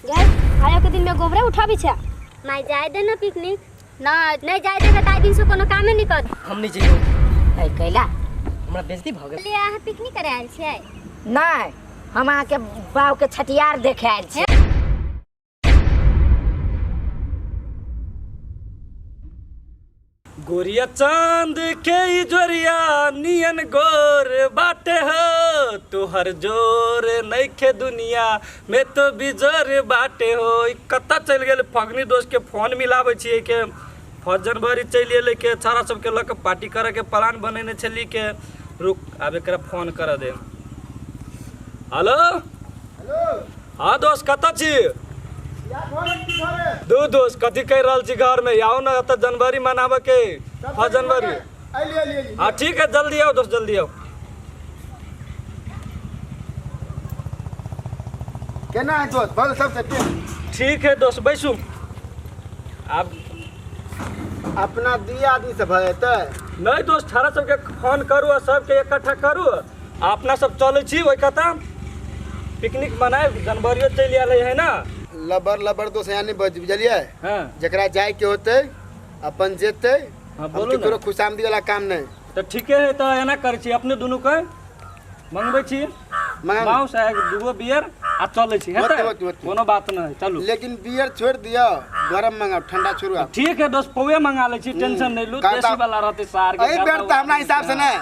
गए आयो के दिन में गोबरे उठाबी छे। माय जाय दे ना पिकनिक। ना नहीं जाय दे त आइ दिन से कोनो कामे नहीं कर। हम नहीं जइयो। ऐ कैला हमरा बेइज्जती भ गेल। ले अहाँ पिकनिक करे आयल छियै? नहीं, हम अहाँ के बाव के छठियार देखे आयल छी। गोरिया चांद के जोरिया नियन गोर बाटे हो, तुहर जोर नइखे दुनिया में तो बिजोर बाटे हो। ई कतऽ चलि गेल फगनी दोस्त के फोन मिलाबै छियै के 1 जनवरी चलि एलै के छौड़ा सबके लऽ के पार्टी करे के प्लान बनेने छली के। रुक आब एकरा फोन करऽ दे। Hello hello. हाँ दोस्त कतऽ छी? दू दोस्त कथी कहि रहल छी घर में? आओ ना एतऽ जनवरी मनाबऽ के 1 जनवरी। हाँ ठीक है, जल्दी आओ दोस्त, जल्दी आओ। केना है दोस्त? बोल सब ठीक। ठीक है दोस्त, बैसू। आब अपना 2 आदमी से भऽ जेतै? नहीं दोस्त, छाड़ा सबके फोन करू आ सबके इकट्ठा करू आ अपना सब चलै छी ओहि कता पिकनिक मनाए। जनवरियो चलि आयल है ना। लबर लबर दोस्त यहाँ नहीं बज, बुझलियै? हाँ। जकरा जाय के होतै अपन जेतै। हाँ, हम बोलू ना। केकरो खुशामदी वाला काम नहीं। तऽ ठीके है, तऽ एना करै छी अपने दुनू के मंगबै छी माउस आ 2 बियर आ चलै छी, हेतै? होतै, होतै। कोनो बात नहीं, चलू। लेकिन बियर छोड़ दियौ, गरम मंगाउ, ठंडा छोड़ू आप। ठीक है दोस्त, पौए मंगा लै छी, टेंशन नहीं लू, देसी वाला रहतै सार के। एहि बेर तऽ हमरा हिसाब से नहीं,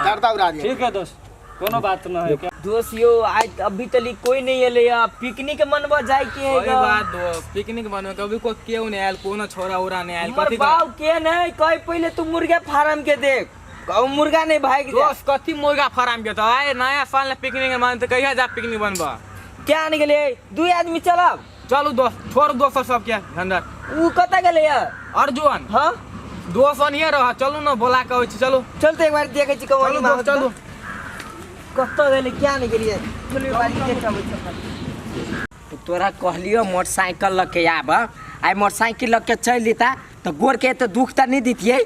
करता उड़ा दिया। ठीक है दोस्त, कोनो बात नहीं है। दोस्त यो आज अभी तली कोई नहीं एले या पिकनिक मनबा जाय के है। वही बात दोस्त, पिकनिक मनबा कभी कोई केओ नहीं आयल, कोनो छोरा उरा नहीं आयल। हमर कथी बाप के नहीं कहे पहले तू मुर्गा फार्म के देख, कहू मुर्गा नहीं भाग जा। दोस्त कथी मुर्गा फार्म के? तो आए नया साल में पिकनिक मन तो कहिया जा पिकनिक बनबा? क्या नहीं गेले 2 आदमी चलब। चलू दोस्त, छोड़ दोस्त सब के झंझट। ऊ कतऽ गेले या? अर्जुन। हाँ? दोस्त ओनिये रह, चलू ना बोला के होइ छी, चलू। चल तो एक बार देखै छी कौन चलू दोस्त, चलू। कतऽ गेलै क्या नहीं गेलियै? चलू एक बार देख आबै छी। तोरा कहलियो मोटरसाइकिल लऽ के आब, आइ मोटरसाइकिल लऽ के चलि जेता तऽ गोर के एते दुख तऽ नहीं दितियै।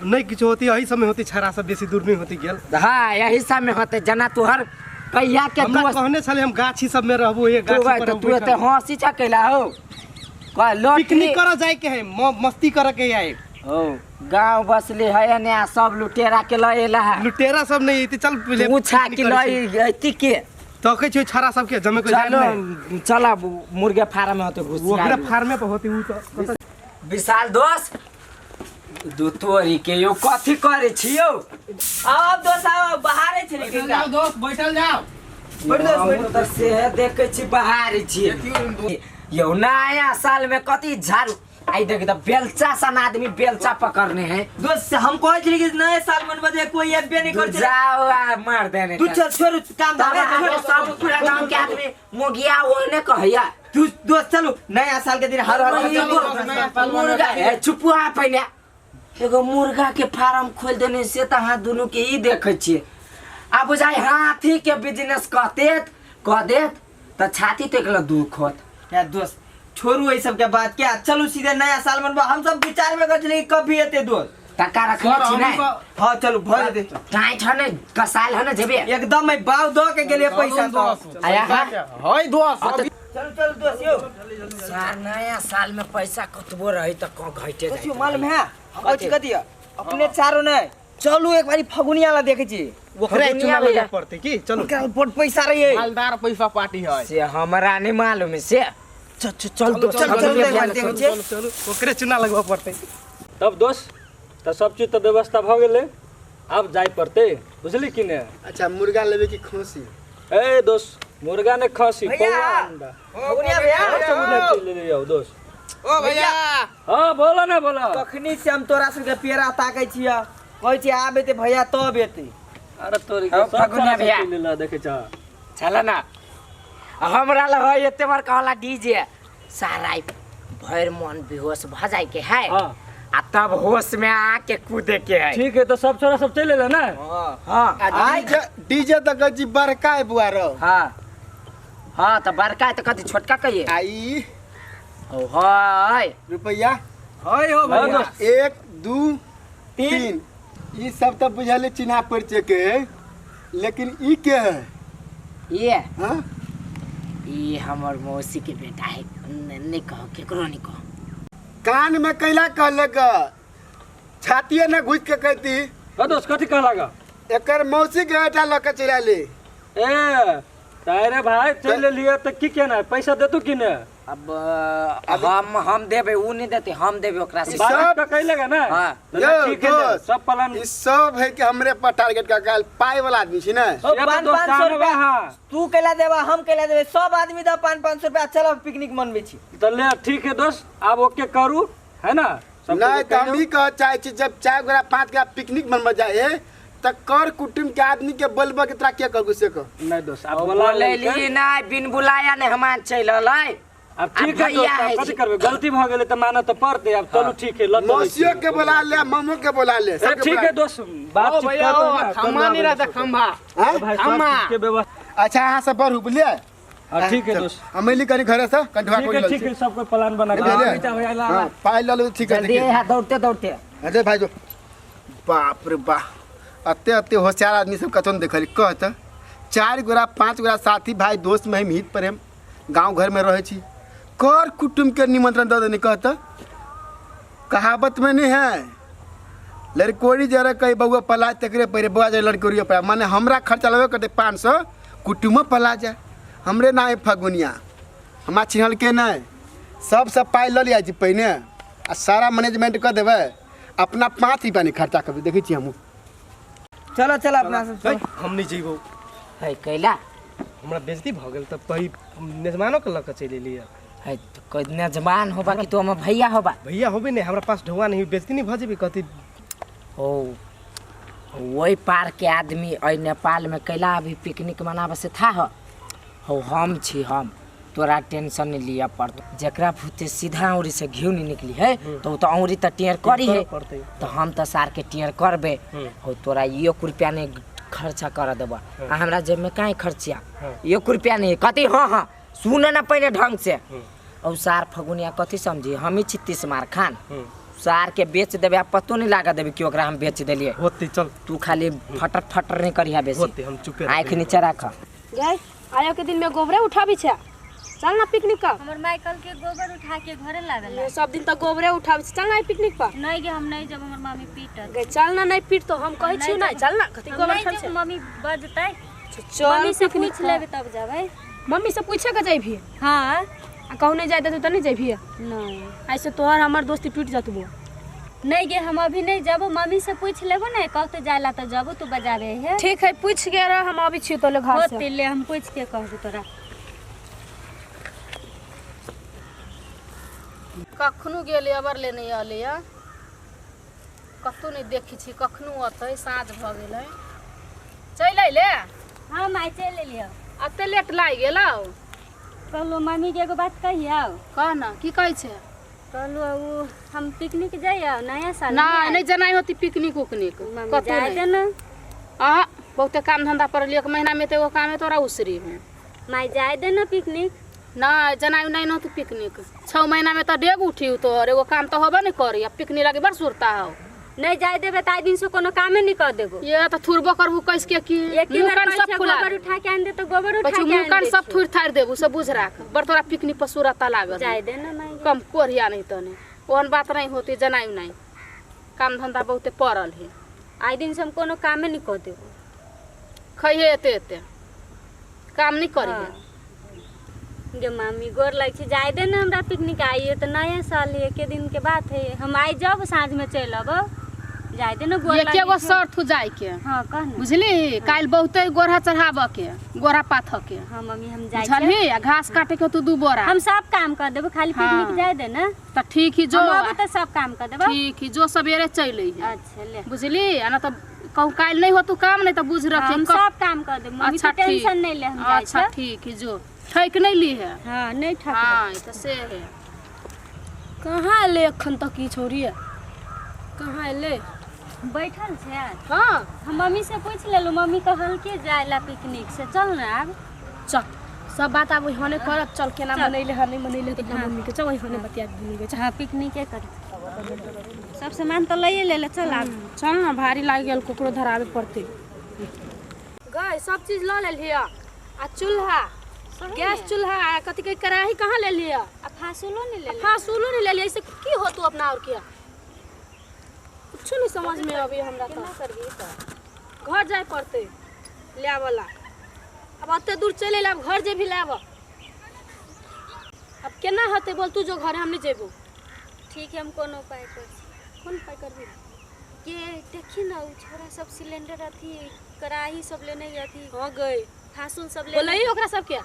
नहीं किछु होती, यही समय होती, छाड़ा सब बेसी दूर नहीं होती गेल। हाँ यही समय होते, जना तोहर कहिया के हमरा दोस्त कहने छले हम गाछी सब में रहबो, ये तू गाछी भाई पर तो हम तू एते बैठल। हंसी छ कैला हो? कह लोटरी पिकनिक करऽ जाय के है, मस्ती करऽ के है। ओ गांव बसले है ने आ सब लुटेरा के लए एला है। लुटेरा सब नहीं एते, चल पहिले तू छा पिकनिक के करै लए छी। एती के? तकै छियै छाड़ा सब के जमे के जाय चलो, नहीं। चल अब मुर्गे फार्म में होते घुस ओकरा जाए। फार्मे पर होती उ तो। विशाल दोस्त दू तोरी के यो कथी करे छियो? आओ दोस्त आओ, बाहरे छी लेकिन बैठल जाओ दोस्त, बैठल जाओ। बैठ दोस्त, बैठ। हम तऽ से देखै छी बाहरे छी। यो नया साल में कथी झाड़ू आई देख त बेलचा सन आदमी बेलचा पकड़ने है। दोस्त हम कहै छली कि नया साल मनबे जे कोई एबे नहीं कर छलै। जाओ आ मार देने तू चल छोड़ काम तब धाम, आगे छोड़। सब पूरा गांव के आदमी मोगिया ओने कहैया। तू दोस्त चलू नया साल के दिन हर हर एगो मुर्गा ए चुपुआ पहिने एगो मुर्गा के फार्म खोल देने से त अहाँ दुनू के ई देखै छियै। आ बुझाइ हाथी के बिजनेस कहते कह देत त छाती तो एकला दुख होत। या दोस्त छोड़ू ई सब के बात के, चलू सीधे नया साल मनबा। हम सब विचार में कर छली कभी एते दोस्त टका रखने छी नै? हां चलू भर दे। टाइट ह नै कसायल ह नै जेबे। एकदम मैं बाव the के गेलिए पैसा तो। आया हा? हय दोस्त। हाँ, तो चलू चलू दोस्त यो। सार नया साल में पैसा कतबो रही त क घटे दोस्त जाय। यो मालूम है हम कथी कथी अपने चारो नै चलू एक बारी फगुनिया ला देखै छी। ओकरा फगुनिया चुना भैया। लगे पड़तै की? चलू। ओकरा बड़ पैसा रही। मालदार पैसा पार्टी है। से हमरा नहीं मालूम है से। चल चल चल दोस्त, चल, चल, चल, चल, चल, चल, चल, चल। चलू, चलू, ओकरे चुना लगबऽ पड़तै। तब दोस्त त सब चीज त व्यवस्था भ गेलै, आब जाय पड़तै, बुझली कि ने? अच्छा मुर्गा लेबै कि खसी? ए दोस्त मुर्गा ने खसी, भैया। पौआ अंडा। फगुनिया भैया। सब उधर चलि लेले जाओ दोस्त। ओ भैया। हाँ बोला ना बोला। कखनी से हम तोरा सबके पेड़ा ताकै छियै, कहै छियै आब एतै भैया तब एतै। अरे तोरी के हाँ, सब फगुनिया छोरा सब भैया। चलि लेला, देखै छ। चल ना हमरा लग है एते बड़का वाला डीजे, सारा भरि मन बेहोश भ जाय के है। हाँ। आ तब होश में आके कूदे के है। ठीक है तो सब छोरा सब चलि एलै ना? हाँ। आ डीजे डीजे त गजी बड़का है बुआ रो। हाँ। हाँ त बड़का है त कथी छोटका कहिए? आ ई ओ हाय। रुपैया। हाय हो भैया। हाँ, दोस्त। 1 2 3 ई सब त बुझल चिन्हा परिचय के है, लेकिन ई के है? ये। हाँ? ई हमर मौसी के बेटा है, नहीं कहो केकरो नहीं कहो। कान में कैला कहले ग, छातिए न घुस के कहती। का दोस्त कथी कहला ग? एकर मौसी के बेटा ल के चल आली। ए तारे भाई चल लियो त की केना पैसा देतू कि ने? अब हम देबे, उ नहीं देते, हम देबे ओकरा से। सब कहलेगा ना? हां ठीक है, सब प्लान ई सब है कि हमरे पर टारगेट का काल पाए वाला आदमी छी ना। 500 रुपया तू कैला देबा, हम कैला देबे, सब आदमी द 500 रुपया। चलो पिकनिक मनबे छी त ले। ठीक है दोस्त, आब ओके करू है ना? नहीं त हम ई कह चाहे छी, जब 4 गोरा 5 गोरा पिकनिक मनबे जाए त कर कुटुम के आदमी के बोलबा के तोरा के करगु से कह। नहीं दोस्त, अब बोला लेली ना, बिन बुलाया ने हमान चल अलै। अब ठीक है दोस्त, अब कथि करबे, गलती भ गेलै त मानऽ त पड़तै। अब चलू ठीक है, ल मौसियो के बोला ले, मामो के बोला ले, सब ठीक है दोस्त, बातचीत कर। खम्मा नहीं रहता, खम्भा खम्मा के व्यवस्था। अच्छा हां सब बढ़ू बुझलिए। हां ठीक है दोस्त, अमेली करी घरे से कंठवा कोई ठीक है, सब कोई प्लान बना के हां पाई ल लो। ठीक है जल्दी है, दौड़ते दौड़ते। अरे भाई जो बाप रे बा, अत्ते अत्ते होशियार आदमी सब कतौ देखली। कहत 4 गोरा 5 गोरा साथी भाई दोस्त में हम हित प्रेम गांव घर में रहे छी, कर कुटुम के निमंत्रण दे देने। कहत कहावत में नहीं है, लड़कोरी जरा कही बउआ पला तकरे परे बउआ जाए लड़कोरी पला, माने हमरा खर्चा लगबे करते 500, कुटुमो पला जाए। हमरे ना फगुनिया हमरा चिन्हल के नहीं, सब सब पाई ल लिया छी पहिने आ सारा मैनेजमेंट कर देबै, अपना 5 रुपया नहीं खर्चा करबै। देखै छी हमहूँ। चलो चलो अपना सब, हम नहीं जइबो। है कैला हमरा बेइज्जती भ गेल त कही मेजबानो के ल के चलि एलियै। है तो कोई मेजबान होबा कि तो हमर भैया होबा? भैया होबे नहीं, हमरा पास ढौआ नहीं, बेइज्जती नहीं भ जेबी कथी। ओ वही पार के आदमी अइ नेपाल में कैला अभी पिकनिक मनाबे से था हो। हम छी, हम तोरा टेंशन नहीं लिया पड़तो। जकरा फूते सीधा औरी से घिउ नहीं निकली है तो तो औरी त टेर करी है, तो हम त सार के टेर करबे। हो तोरा 1 रुपया नहीं खर्चा कर देबा, आ हमरा जेब में काहे खर्चिया 1 रुपया नहीं कथी। हां हां सुन ना पहले ढंग से। और सार फगुनिया कथी समझी, हम ही 36 मार खान सार के बेच देबे, आ पतो नहीं लागा देबे कि ओकरा हम बेच देलिए। होते चल, तू खाली फटर फटर नहीं करिहा बेसी। होते हम चुपे, आंख नीचे राख। गए आयो के दिन में गोबरे उठाबी छे, चल ना पिकनिक का। हमर माइकल के गोबर उठा के घरे लावेला, सब दिन त गोबरे उठाबी छे, चल ना पिकनिक पर। नहीं गे हम नहीं जब, हमर मम्मी पीटत। गे चल ना, नहीं पीट तो हम कहै छी ना, चल ना कथि गोबर उठाबी छे। मम्मी बजतै, चल मम्मी से पूछ लेबे तब जाबै। मम्मी से पूछे के जाइबी? हां आ कहू नहीं जाय देतौ त नहीं जाइबी? नहीं, ऐसे तोहर हमर दोस्ती टूट जातबो। नहीं गे हम अभी नहीं जाबो, मम्मी से पूछ लेबो ना, कहते जायला त जाबो, तू बजाबे है। ठीक है पूछ के रह, हम अभी छी तोले घर से। होते ले हम पूछ के कहबो तोरा। कखनो गेलै अबर ले नहीं अलै, कतौ नहीं देखै छी, कखनो अतै, साँझ भऽ गेलै। चलि अयले? हां माय चलि एलियै। अते लेट लागि गेलौ? कहलहुँ मम्मी के एगो बात कहियौ। कह न, की कहै छै? कहलहुँ उ हम पिकनिक जइयौ नया साल। ना नहीं जनाइ होती पिकनिक उकनिक कतौ जाय दे न। अहाँ बहुते काम धंधा पड़ल, एक महीना में त एगो काम तोरा उसरी हूँ। माय जाय दे न पिकनिक। ना जनाइ नहीं न तू पिकनिक, 6 महीना में त डेग उठी तोहर, एगो काम त होबे नहीं करी, आ पिकनिक लागी बड़ सुरता हो। नहीं जाय देबे त आइ दिन से कोनो कामे नहीं कर देबो। ये त थुरबो करबू कस के की मुंह कान सब फुला, गोबर उठा के आन दे त गोबर उठा के मुंह कान सब थुर थार देबू, सब बुझ राख। बड़ तोरा पिकनिक पर सुरता लागल। जाय दे ना माई, कम कोरिया नहीं तने, ओहन बात नहीं होती, जनाइ नहीं, काम धंधा बहुते पड़ल है। आइ दिन से हम कोनो कामे नहीं कर देबो। खइहे एते एते काम नहीं करी। गे मामी गोर लग छै, जाय दे ना हमरा पिकनिक। आइए त नया साल है, के दिन के बात है, हम आइ जाब साँझ में चलि अबो। जाय दे ना गोर लागे। एकेगो शर्त हो जाय के। हां कह ना। बुझली? काल बहुते गोरहा चढ़ाबऽ के, गोरहा पाथऽ के। हां मम्मी हम जाय छै। बुझलही? आ घास काटे के तू 2 बोरा। हम सब काम कर देबो, खाली पिकनिक जाय दे ना। त ठीक ही जो, हम आबो त सब काम कर देबो। ठीक ही जो, सवेरे चलि अइहे। अच्छा ले। बुझली? आ ना त कहू काल नहीं हो तू काम नहीं त बुझ रखे हम सब काम कर देबो मम्मी, तू टेंशन नहीं ले, हम जाय। अच्छा ठीक ही जो, ठक नहीं ली है। हां नहीं ठक। हां त से है। कहां ले अखन तक ई छोरी है, कहां ले बैठल छै? हां हम मम्मी से पूछ लेलु, मम्मी कहल के जायला पिकनिक से, चल ना आब। चल सब बात आब ओहने करब, चल केना मनैले है नहीं मनैले त मम्मी के, चल ओहने बतिया दुनू के। हां पिकनिके कर, सब सामान त लइए ले ले, चल आब। चल ना, भारी लागि गेल, ककरो धराबे पड़तै। गए सब चीज ल लेलियै, आ चूल्हा गैस चूल्हा आ कथी के कड़ाही कहाँ ले लिया? आ फांसुलो नहीं ले फांसुलो नहीं ले लिया। ऐसे की हो तू अपना और किया कुछ नहीं समझ में अभी हमरा तो। केना करबी तऽ? घर जाए पड़ते ले वाला। अब अते दूर चले अब घर जे भी लाब। अब केना होते बोल तू जो घर हम नहीं जेबो। ठीक है, हम कोनो उपाय कर छी। कोन उपाय करबी? के देखी ना उ छोरा सब सिलेंडर अथी कड़ाही सब लेने अथी हो गई फांसुल सब लेने। बोलही ओकरा सब के?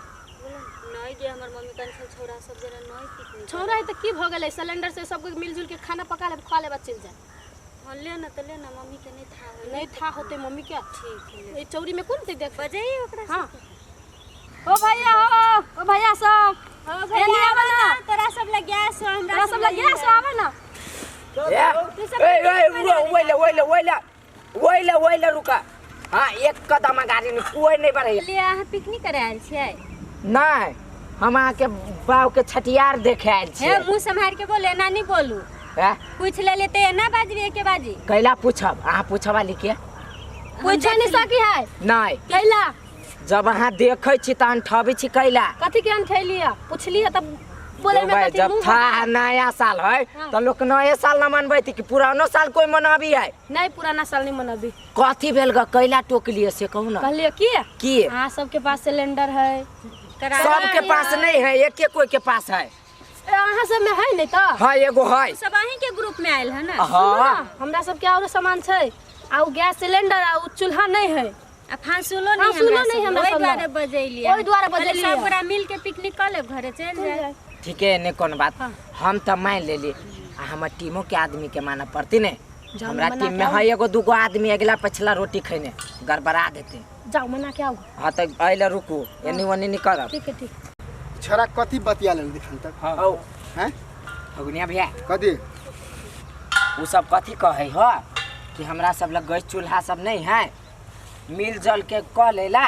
नहीं गे, हमर मम्मी कहने छल छोरा सब जेना नहीं पिकनिक। छोरा है तो की भ गेलै? सिलेंडर से सब मिलजुल के खाना पका ले खा ले चल जाए। हाँ ले ना तो ले ना, मम्मी के नहीं था होई। नहीं था होते मम्मी के। ठीक है, ए चौरी में कौन देख बजाई ओकरा। हाँ ओ भैया हो, ओ भैया सब हो भैया आवे ना, तोरा सब लग गैस हो, हमरा तोरा सब लग गैस आवे ना। ए ए ओइ ले ओइ ले ओइ ले ओइ ले ओइ ले रुका। हां एक कदम गाड़ी में कोई नहीं बढ़े। ले अहाँ पिकनिक करे आयल छियै? नहीं, हम अहाँ के बाव के छठियार देखे आयल छियै। हे मुंह सम्हार के बोले, एना नहीं बोलू। हैं? पूछ ले लेते एना बाजबी एके बाजी। कैला पूछब? अहाँ पूछबा लिखे पूछे नहीं सकी है। नहीं कैला जब अहाँ देखै छी त अनठबै छी कैला? कथी के अनठैलिया? पूछलिए तब बोले में कथी जब था नया साल है तो लोग नया साल न मनबै कि पुरानो साल कोई मनाबी है? नहीं, पुराना साल नहीं मनाबी। कथी भेल ग कैला टोकलिए से कहू ना? कहलिए की की अहाँ सबके पास सिलेंडर है? सबके पास नहीं है, एक एक कोई के पास है। अहाँ सब में है नहीं तो? हाँ एगो है। सब अहीं के ग्रुप में आयल है ना? हाँ हमरा सबके और सामान छै, आ उ गैस सिलेंडर आ उ चूल्हा नहीं है, आ फांसुलो नहीं हमरा ओहि दुआरे बजैलिए, ओहि दुआरे बजैलिए। सब गोरा मिल के पिकनिक कर लेब, घरे चल जाए। ठीक है, नहीं कोनो बात। हम तो मान लेली, आ हमर टीमो के आदमी के मानऽ पड़ती ने। हमरा टीम में है एगो दूगो आदमी अगला पछला रोटी खैने गड़बड़ा देते। जाओ मना के आओ। हाँ तो अइले रुकू, एनी ओनी नहीं करब। ठीक है ठीक। छोरा कथी बतिया लेल देखन तक? हाँ औ हैं फगुनिया भैया कथी उ सब कथी कहै हो कि हमरा सब लग गैस चूल्हा सब नहीं है, मिल जुल के कह लेला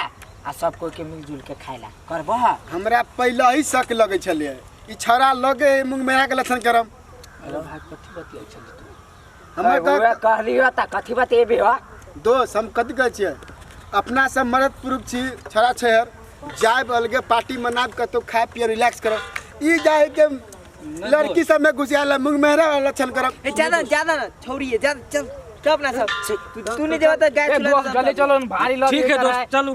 आ सब कोई के मिलजुल के खाइला करबो। हमरा पहले ही शक लगे छले ई छोरा लगे मुंह मेरा के लक्षण करम। अरे भाई कथी बतिया छली तू? हमरा त कहलियो त कथी बतेबे हो दोस्त। हम कथी कहै छियै, अपना सब मर्द पुरुष छी, छोरा छैहर जायब अलगे पार्टी मनाब कतौ खाए पिए रिलैक्स करब। ई जाय के लड़की सब में घुसियाला मुंह मेरा लक्षण करब। ए ज्यादा ज्यादा ना छोरी है ज्यादा चल चल अपना सब तू नहीं जेबा त गैस चूल्हा जल्दी चलो भारी लग। ठीक है दोस्त चलू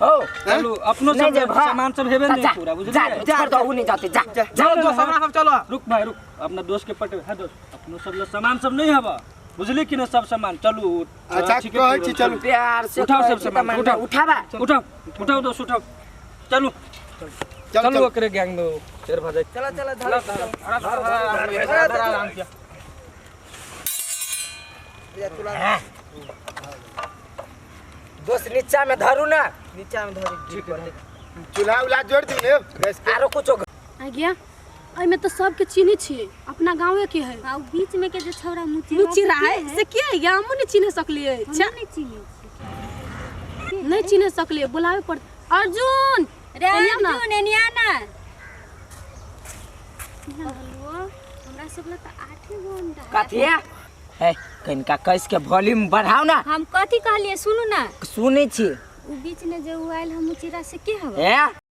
हो चलू, अपनो सब सामान सब हेबे नहीं पूरा बुझलिए। जा जा तो उ नहीं जाते, जा जा दोस्त हमरा सब चलो। रुक भाई रुक, अपना दोस्त के पटे है दोस्त, अपनो सब ल सामान सब नहीं हबा बुझली कि न सब सामान। चलू अच्छा कहै छी चलू प्यार से उठाओ सब सामान, उठाओ उठाबा उठाओ उठाओ दोस्त उठाओ चलू चलू ओकरे गैंग में शेर भ जाए। चलो चलो धर धर आराम से। दोस्त नीचा में धरू ना, नीचा में धरू ठीक है। चूल्हा उला जोड़ दी ने गैस के आरो कुछो आ गया। एमे तो सबके चिन्ह छियै, अपना गांवे के है। आ बीच में के जो छोरा मुचिरा है से के है? हमहु नहीं चिन्ह सकलियै। अच्छा नहीं चिन्ह, नहीं चिन्ह सकलियै, बुलावे पड़। अर्जुन रे अर्जुन एनिया ना कहलुओ हमरा सब ल त 8 गो अंडा कथी है? कनिका कस के वॉल्यूम बढ़ाओ ना। हम कथी कहलिए सुनू ना? सुनै छी। उ बीच में जे उ आयल हम मुचिरा से के हवा? ए